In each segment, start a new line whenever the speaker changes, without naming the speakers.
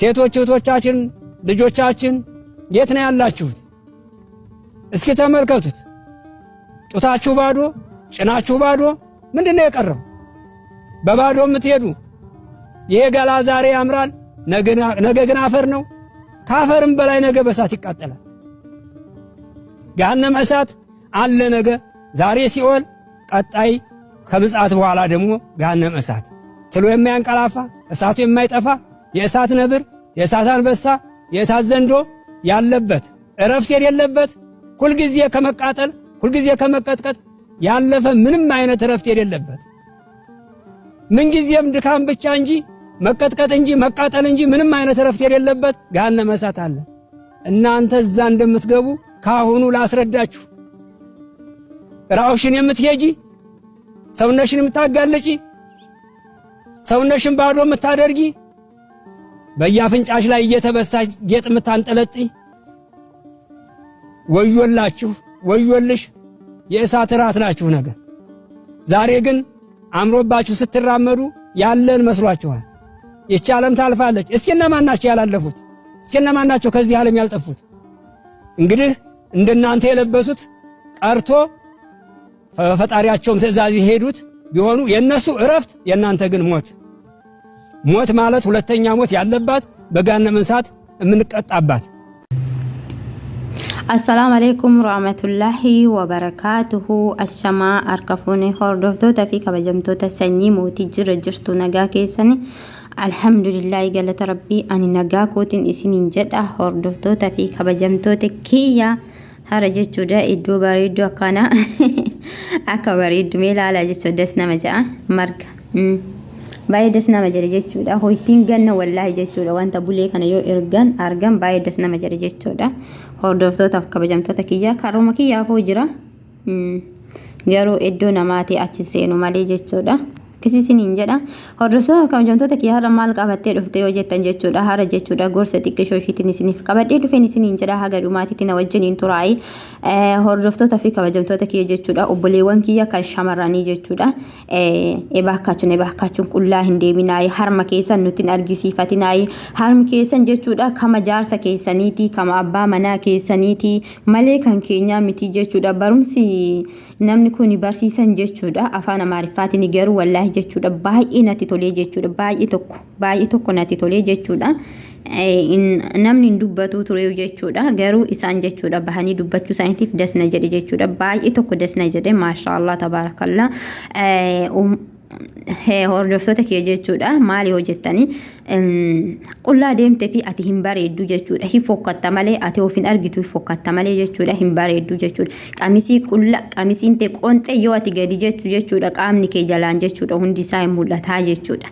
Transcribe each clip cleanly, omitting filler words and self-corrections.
ሴቶች እህቶቻችን፣ ልጆቻችን የት ነው ያላችሁት? እስኪ ተመልከቱት። ጡታችሁ ባዶ፣ ጭናችሁ ባዶ፣ ምንድን ነው የቀረው? በባዶ የምትሄዱ ይሄ ገላ ዛሬ ያምራል፣ ነገ ግን አፈር ነው። ከአፈርም በላይ ነገ በእሳት ይቃጠላል። ገሃነመ እሳት አለ ነገ፣ ዛሬ ሲኦል፣ ቀጣይ ከምጽአት በኋላ ደግሞ ገሃነመ እሳት ትሎ የማያንቀላፋ እሳቱ የማይጠፋ የእሳት ነብር፣ የእሳት አንበሳ፣ የእሳት ዘንዶ ያለበት እረፍት የሌለበት ሁልጊዜ ከመቃጠል ሁልጊዜ ከመቀጥቀጥ ያለፈ ምንም አይነት እረፍት የሌለበት ምንጊዜም ድካም ብቻ እንጂ መቀጥቀጥ እንጂ መቃጠል እንጂ ምንም አይነት እረፍት የሌለበት ገሃነመ እሳት አለ። እናንተ እዛ እንደምትገቡ ካሁኑ ላስረዳችሁ። ራውሽን የምትሄጂ ሰውነሽን የምታጋልጪ ሰውነሽን ባዶ የምታደርጊ በየአፍንጫሽ ላይ እየተበሳች ጌጥ የምታንጠለጥይ ወዮላችሁ፣ ወዮልሽ፣ የእሳት እራት ናችሁ ነገ። ዛሬ ግን አምሮባችሁ ስትራመዱ ያለን መስሏችኋል። ይቺ ዓለም ታልፋለች። እስኪ እነማን ናቸው ያላለፉት? እስኪ እነማን ናቸው ከዚህ ዓለም ያልጠፉት? እንግዲህ እንደናንተ የለበሱት ቀርቶ ፈጣሪያቸውም ትእዛዝ የሄዱት ቢሆኑ የእነሱ እረፍት፣ የእናንተ ግን ሞት። ሞት ማለት ሁለተኛ ሞት ያለባት በገሃነመ እሳት የምንቀጣባት።
Assalaamu alaikum warahmatullahi wabarakaatuhu. Ashamaa harka fuune hordoftoota fi kabajamtoota sanyii mootii jira jirtu nagaa keessani. Alhamdulillahi galata rabbii ani nagaa kootiin isiniin jedha hordoftoota fi kabajamtoota kiyya hara jechuudha iddoo bareedduu akkana akka bareeddu mee ilaalaa jechuudha das nama jedha marga. Baay'ee das nama jedhe jechuudha. Hoytiin ganna wallaahi jechuudha. Wanta bulee kana yoo ergan argan baay'ee das nama jedhe jechuudha. Hordoftootaaf kabajamtoota kiyyaa karuma kiyyaafuu jira. Garuu iddoo namaati achi seenu malee jechuudha. Akkasii isiniin jedha. Hordoftoota kabajamtoota kiyya har'a maal qabattee dhufte yoo jettan jechuudha. Har'a jechuudha gorsa xiqqishoo ishiitiin isiniif qabadhee dhufeen isiniin jedha. Haga dhumaatiitti na wajjiniin turaayi. Hordoftoota fi kabajamtoota kiyya jechuudha. Obboleewwan kiyya kan shamarranii jechuudha. Ebaakkaachun ebaakkaachun qullaa hin deeminaayi. Harma keessan nutti hin argisiifatinaayi. Harmi keessan jechuudha kama jaarsa keessaniiti, kama abbaa manaa keessaniiti malee kan keenyaa miti jechuudha. Barumsi namni kun barsiisan jechuudha afaan Amaariffaatiin garuu wallaahi jechuudha baay'ee natti tolee jechuudha baay'ee tokko baay'ee tokko natti tolee jechuudha. Namni hin dubbatu ture jechuudha garuu isaan jechuudha bahanii dubbachuu isaaniitiif dasna jedhe jechuudha baay'ee tokko dasna jedhe maashaallah tabaarakallaa. Hordoftoota kiyya jechuudha maali yoo jettanii qullaa deemte fi ati hin bareeddu jechuudha hin fokkatta malee ati of hin argitu hin fokkatta malee jechuudha hin bareeddu jechuudha qamisii qulla qamisiin tee qonxee yoo ati gadi jettu jechuudha qaamni kee jalaan jechuudha hundi isaa hin mul'ataa jechuudha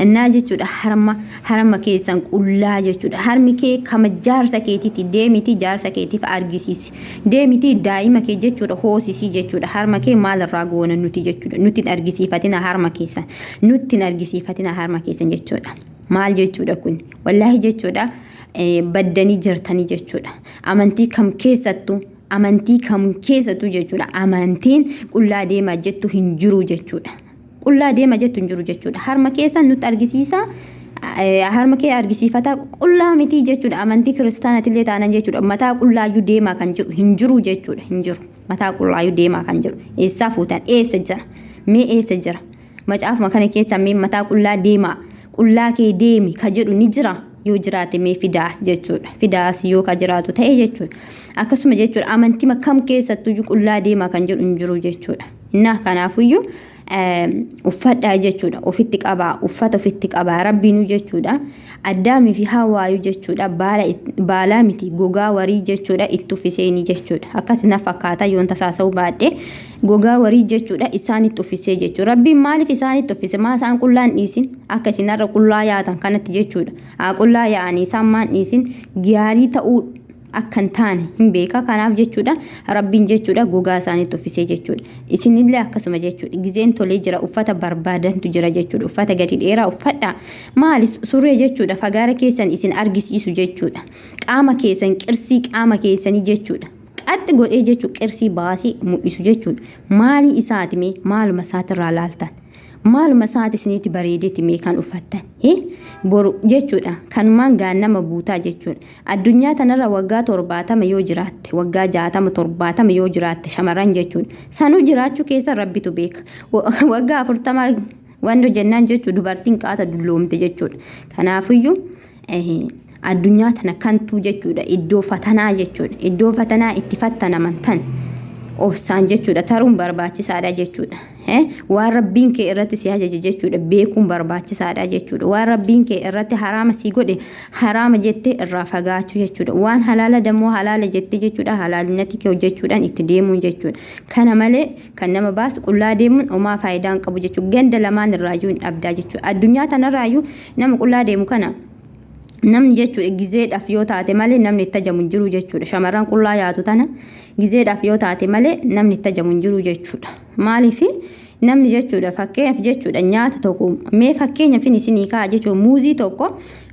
innaa jechuudha harma harma keessan qullaa jechuudha harmi kee kama jaarsa keetiiti deemiti jaarsa keetiif argisiisi Deemitii daa'ima kee jechuudha hoosisii jechuudha harma kee maal irraa goona nuti jechuudha nutti hin argisiifatina harma keessan nutti hin argisiifatina harma keessan jechuudha maal jechuudha kun wallaahi jechuudha baddanii jirtanii jechuudha amantii kam keessattuu amantii kam keessattuu jechuudha amantiin qullaa deemaa jettu hin jiru jechuudha qullaa deema jettu hin jiru jechuudha. Harma keessan nutti argisiisa. Harma kee argisiifataa qullaa mitii jechuudha. Amantii kiristaanatillee taanan jechuudha. Mataa qullaayyuu deemaa kan jedhu hin jiru jechuudha. Hin jiru. Mataa qullaayyuu deemaa kan jedhu. Eessaa fuutan? Eessa jira? Mee eessa jira? Macaafuma kana keessa mee mataa qullaa deemaa? Qullaa kee deemi ka jedhu ni jira. Yoo jiraate mee fidaas jechuudha. Fidaas yoo ka jiraatu ta'e jechuudha. Akkasuma jechuudha amantima kam keessattuyyuu qullaa deemaa kan jedhu hin jiru jechuudha. Innaa kanaafuyyuu uffadhaa jechuudha. Ofitti qabaa uffata ofitti qabaa rabbiinuu jechuudha. Addaamii fi hawaayuu jechuudha. Baalaa miti gogaa warii jechuudha itti uffiseenii jechuudha. Akkas na fakkaata yoon tasaasa'uu baadhe gogaa warii jechuudha isaan itti uffisee jechuudha. Rabbiin maaliif isaan itti uffise maa isaan qullaan dhiisin akka isin har'a qullaa yaatan kanatti jechuudha. Haa qullaa yaa'anii isaan maan dhiisin gaarii ta'uu akka hin taane hin beeka. Kanaaf jechuudha rabbiin jechuudha gogaa isaaniitti uffisee jechuudha. Isinillee akkasuma jechuudha. Gizeen tolee jira uffata barbaadantu jira jechuudha. Uffata gadi dheeraa uffadhaa. Maali surree jechuudha fagaara keessan isin argisiisu jechuudha. Qaama keessan qirsii qaama keessanii jechuudha. Qaxxi godhee jechuudha qirsii baasee mul'isu jechuudha. Maalii isaati mee maaluma isaatirraa laaltan? Maaluma isaati isinitti bareedeeti mee kan uffattan? Boru jechuudha. Kanumaan gaannama buutaa jechuudha. Addunyaa tanarra waggaa 70 yoo jiraatte, waggaa 60 70 yoo jiraatte shamarran jechuudha. Sanuu jiraachuu keessa Rabbitu beeka. Waggaa 40 wanno jennaan jechuudha dubartiin qaata dulloomte jechuudha. Kanaafiyyuu addunyaa tana kantuu jechuudha iddoo fatanaa jechuudha. Iddoo fatanaa itti fattanaman tan obsaan jechuudha taruun barbaachisaadha jechuudha. Waan Rabbiin kee irratti si ajaje jechuudha beekuun barbaachisaadha jechuudha. Waan Rabbiin kee irratti haraama si godhe haraama jettee irraa fagaachuu jechuudha. Waan halaala dammoo halaala jettee jechuudha halaalinatti kee hojjechuudhaan itti deemuun jechuudha. Kana malee kan nama baasu qullaa deemuun homaa faayidaa hin qabu jechuudha. Ganda lamaan irraayyuu hin dhabdaa jechuudha. Addunyaa tanarraayyuu nama qullaa deemu kana namni jechuudha gizeedhaaf yoo taate malee namni itti ajamu hin jiru jechuudha. Shamarran qullaa yaatu tana gizeedhaaf yoo taate malee namni itti ajamu hin jiru jechuudha. Maaliif namni jechuudha fakkeenyaaf jechuudha nyaata tokko mee fakkeenyaaf isinii ka'a jechuudha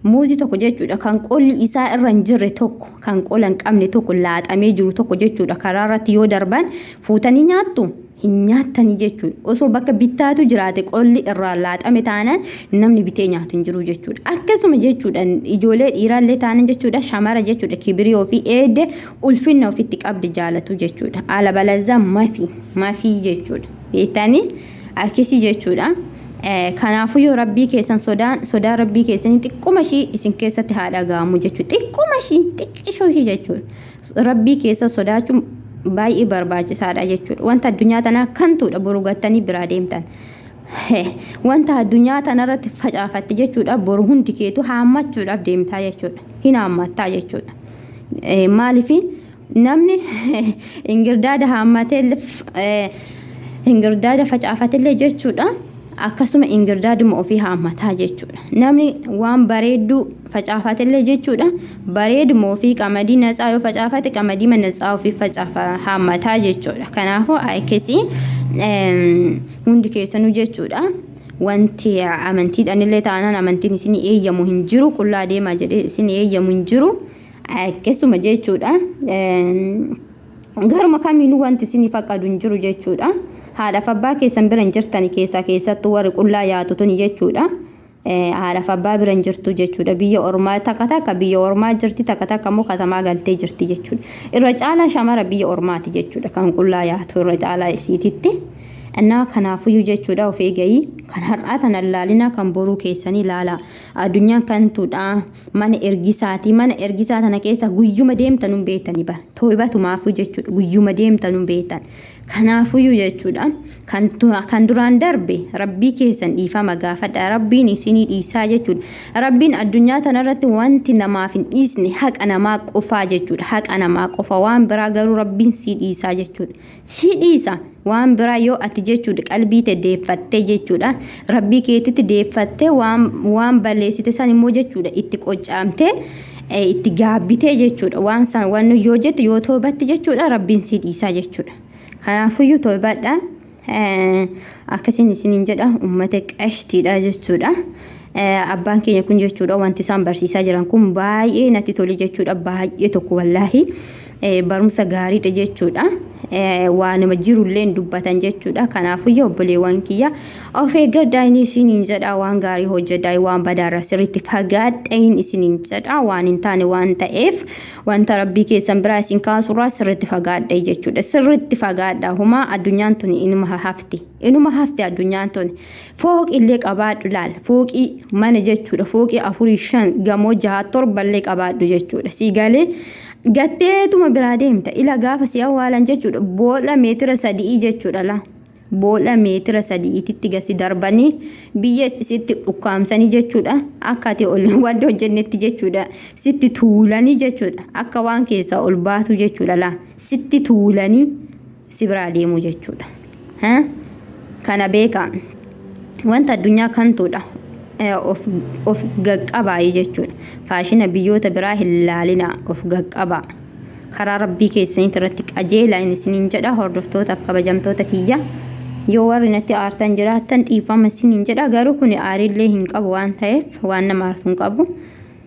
muuzii tokko jechuudha kan qolli isaa irra hin jirre tokko kan qola hin qabne tokko laaxamee jiru tokko jechuudha karaa irratti yoo darban fuutanii nyaattu hin nyaattanii jechuudha. Osoo bakka bittaatu jiraate qolli irraa laaxame taanaan namni bitee nyaatu hin jiru jechuudha. Akkasuma jechuudha ijoollee dhiiraallee taanan jechuudha shamara jechuudha kibirii ofii eedde ulfinna ofitti qabdi jaalatu jechuudha. Alabalazaa mafii mafii jechuudha. Beektanii akkasii jechuudha. Kanaafuu yoo Rabbii keessan sodaan sodaa Rabbii keessanii xiqquma ishii isin keessatti haa dhaga'amu jechuudha. Xiqquma ishii xiqqishoo ishii jechuudha. Rabbii keessa sodaachuun baay'ee barbaachisaadha jechuudha. Wanta addunyaa tanaa kantuudha boru gattanii biraa deemtan. Wanta addunyaa tanarratti facaafatte jechuudha boru hundi keetu haammachuudhaaf deemtaa jechuudha. Hin haammattaa jechuudha. Maaliif namni ingirdaada haammatee ingirdaada facaafatellee jechuudha. Akkasuma ingirdaaduma ofii haammataa jechuudha. Namni waan bareedduu facaafatellee jechuudha. Bareeduma ofii qamadii natsaa yoo facaafate qamadii natsaa ofii facaafa haammataa jechuudha. Kanaafuu akkasii hundi keessanuu jechuudha. Wanti amantiidhaan illee taanaan amantiin isin eeyyamu hin jiru. Qullaa deemaa jedhee isin eeyyamu hin jiru. Akkasuma jechuudha. Garuma kamiinuu wanti isin faqqadu hin jiru jechuudha. Haadhaaf abbaa keessan bira hin jirtani keessaa keessattuu warri qullaa yaatu tuni jechuudha. Haadhaaf abbaa bira hin jirtu jechuudha. Biyya ormaa takka takka biyya ormaa jirti, takka takka immoo katamaa galtee jirti jechuudha. Irra caalaa shamara biyya ormaati jechuudha kan qullaa yaatu irra caalaa isiititti. Innaa kanaafuyyuu jechuudha of eegayii kan har'aa tana laalinaa kan boruu keessanii laalaa. Addunyaan kantuudha. Mana ergisaati. Mana ergisaa tana keessa guyyuma deemtan hin beektani bara. Tooybatumaafuu jechuudha. Guyyuma deemtan hin beektan. Kanaafuyyuu jechuudha. Kan duraan darbe Rabbii keessan dhiifama gaafadha. Rabbiin isinii dhiisaa jechuudha. Rabbiin addunyaa tanarratti wanti namaaf hin dhiisne haqa namaa qofaa jechuudha. Haqa namaa qofa, waan biraa garuu Rabbiin sii dhiisaa jechuudha. Sii dhiisa. Waan biraa yoo ati jechuudha qalbii tee deeffattee jechuudha. Rabbii keetitti deeffattee waan balleessite san immoo jechuudha itti qoccaamtee itti gaabbitee jechuudha. Waan san waan yoo jette yoo toobatte jechuudha Rabbiin sii dhiisaa jechuudha. Kanaafuyyuu toobadhaan akkasiin isiniin jedha uummata qashtiidha jechuudha. Abbaan keenya kun jechuudha wanti isaan barsiisaa jiran kun baay'ee natti tole jechuudha. Baay'ee tokko wallaahi barumsa gaariidha jechuudha. Waanuma jirullee dubbatan jechuudha. Kanaafuyyuu obboleewwan kiyya of eeggadhaa inni isiniin jedha, waan gaarii hojjedhaa, waan badaarra sirriitti fagaadhaa inni isiniin jedha. Waan hin taane waan ta'eef wanta Rabbii keessan biraa isin kaasurraa sirriitti fagaadhaa jechuudha. Sirriitti fagaadhaa. Humaa addunyaan tuni inuma hafti. Inuma hafti addunyaan tuni. Fooqii illee qabaadhu laal. Fooqii mana jechuudha. Fooqii afurii shan gamoo jaha torba illee qabaadhu jechuudha. Si galee gatteetuma biraa deemta. Ila gaafa si awwaalan jechuudha. Boolla meetira 3 jechuudha laa. Boolla meetira 3tti gasi darbanii biyya sitti ukkaamsanii jechuudha. Akka ati ol wanta hojjennetti jechuudha. Sitti tuulanii jechuudha. Akka waan keessaa ol baatu jechuudha laa. Sitti tuulanii si biraa deemu jechuudha. Kana beekaa. Wanta addunyaa kantuudha. Of gaqqabaa jechuudha. Faashina biyyoota biraa hin laalinaa, of gaqqabaa. Karaa Rabbii keessaniitti irratti qajeelaa inni isiniin jedha hordoftootaaf kabajamtoota kiyya. Yoo warri natti aartan jiraattan dhiifama isiniin jedha, garuu kun aariillee hin qabu waan ta'eef waan nama aarsu hin qabu.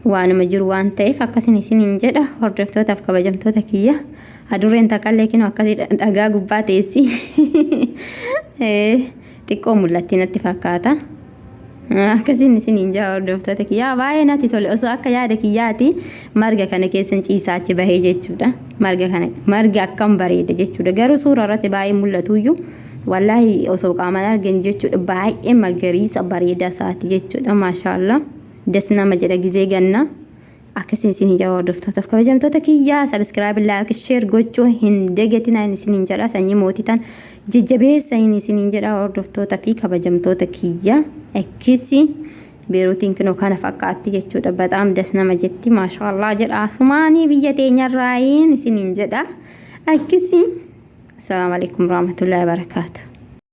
Waanuma jiru waan ta'eef akkasin isiniin jedha hordoftootaaf kabajamtoota kiyya. Adurreen takkallee kinoo akkasii dhagaa gubbaa teessi. Xiqqoo mul'atti natti fakkaata. Akkasiin isiniin jaa hordoftoota kiyyaa, baay'ee natti tole. Osoo akka yaada kiyyaati marga kana keessan ciisaa achi bahee jechuudha. Marga kana, marga akkam bareeda jechuudha. Garuu suura irratti baay'ee mul'atuyyuu, wallaahi osoo qaamaan argani jechuudha, baay'ee magariisa bareedaa isaati jechuudha. Maashaallah, das nama jedha gizee gannaa. Akkasiin isin jaa hordoftootaaf kabajamtoota kiyyaa, subscribe, like, share gochuu hin dagatinaa isiniin jedha. Sanyii mootii tan jajjabeessa hin isiniin jedha. Hordoftoota fi kabajamtoota kiyya, akkisi Beeruutiin kinoo kana fakkaatti jechuudha. Bataam das nama jetti, maashaallah jedha. Asumaanii biyya teenyarraayin isiniin jedha. Akkisi. Assalaamu alaikum warahmatullahi wabarakaatu.